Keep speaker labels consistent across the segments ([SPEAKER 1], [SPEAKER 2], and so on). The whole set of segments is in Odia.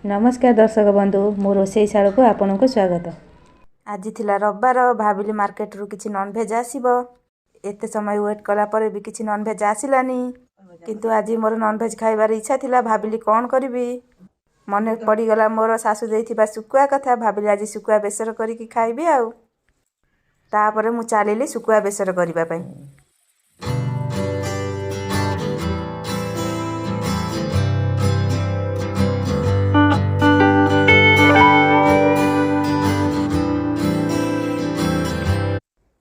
[SPEAKER 1] ନମସ୍କାର ଦର୍ଶକ ବନ୍ଧୁ, ମୋ ରୋଷେଇଶାଳକୁ ଆପଣଙ୍କୁ ସ୍ୱାଗତ। ଆଜି ଥିଲା ରବିବାର। ଭାବିଲି ମାର୍କେଟରୁ କିଛି ନନଭେଜ୍ ଆସିବ। ଏତେ ସମୟ ୱେଟ୍ କଲା ପରେ ବି କିଛି ନନଭେଜ୍ ଆସିଲାନି। କିନ୍ତୁ ଆଜି ମୋର ନନଭେଜ୍ ଖାଇବାର ଇଚ୍ଛା ଥିଲା। ଭାବିଲି କ'ଣ କରିବି? ମନେ ପଡ଼ିଗଲା ମୋର ଶାଶୁ ଦେଇଥିବା ଶୁଖୁଆ କଥା। ଭାବିଲି ଆଜି ଶୁଖୁଆ ବେସର କରିକି ଖାଇବି। ଆଉ ତାପରେ ମୁଁ ଚାଲିଲି ଶୁଖୁଆ ବେସର କରିବା ପାଇଁ।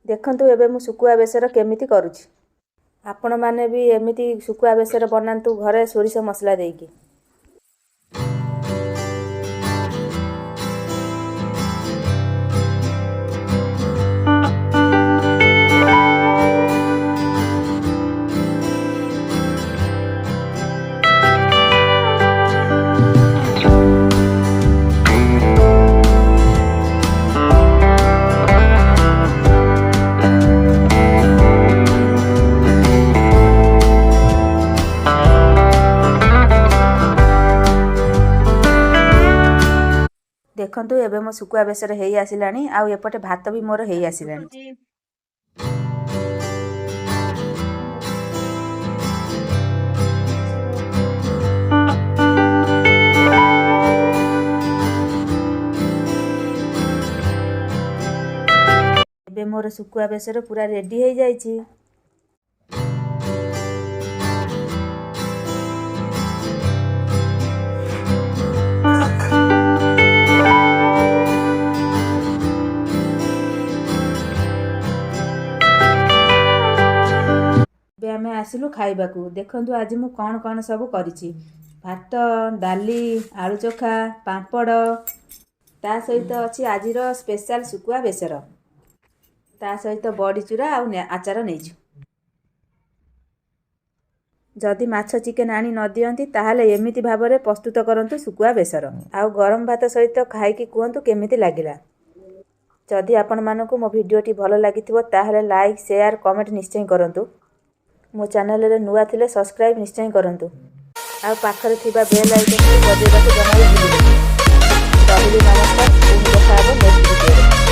[SPEAKER 1] ଦେଖନ୍ତୁ, ଏବେ ମୁଁ ଶୁଖୁଆ ବେସର କେମିତି କରୁଛି। ଆପଣମାନେ ବି ଏମିତି ଶୁଖୁଆ ବେସର ବନାନ୍ତୁ ଘରେ ସୋରିଷ ମସଲା ଦେଇକି। ଦେଖନ୍ତୁ, ଏବେ ମୋ ଶୁଖୁଆ ବେସର ହେଇ ଆସିଲାଣି ଆଉ ଏପଟେ ଭାତ ବି ମୋର ହେଇ ଆସିଲାଣି। ଏବେ ମୋର ଶୁଖୁଆ ବେସର ପୁରା ରେଡ଼ି ହେଇଯାଇଛି। ଏବେ ଆମେ ଆସିଲୁ ଖାଇବାକୁ। ଦେଖନ୍ତୁ, ଆଜି ମୁଁ କ'ଣ କ'ଣ ସବୁ କରିଛି। ଭାତ, ଡାଲି, ଆଳୁ ଚୋଖା, ପାମ୍ପଡ଼, ତା ସହିତ ଅଛି ଆଜିର ସ୍ପେଶାଲ ଶୁଖୁଆ ବେସର, ତା ସହିତ ବଡ଼ିଚୁରା ଆଉ ଆଚାର ନେଇଛୁ। ଯଦି ମାଛ, ଚିକେନ ଆଣି ନ ଦିଅନ୍ତି, ତାହେଲେ ଏମିତି ଭାବରେ ପ୍ରସ୍ତୁତ କରନ୍ତୁ ଶୁଖୁଆ ବେସର ଆଉ ଗରମ ଭାତ ସହିତ ଖାଇକି କୁହନ୍ତୁ କେମିତି ଲାଗିଲା। ଯଦି ଆପଣମାନଙ୍କୁ ମୋ ଭିଡ଼ିଓଟି ଭଲ ଲାଗିଥିବ, ତାହେଲେ ଲାଇକ୍, ସେୟାର, କମେଣ୍ଟ ନିଶ୍ଚୟ କରନ୍ତୁ। ମୋ ଚ୍ୟାନେଲରେ ନୂଆ ଥିଲେ ସବସ୍କ୍ରାଇବ୍ ନିଶ୍ଚୟ କରନ୍ତୁ ଆଉ ପାଖରେ ଥିବା ବେଲ୍ ଆଇକନ୍କୁ ବଜାଇବାକୁ ଜମା ବି ଭୁଲିବେନି। ରହିଲି, ନମସ୍କାର। ପୁଣି ଦେଖା ହେବ ନେକ୍ସଟ ଭିଡ଼ିଓରେ।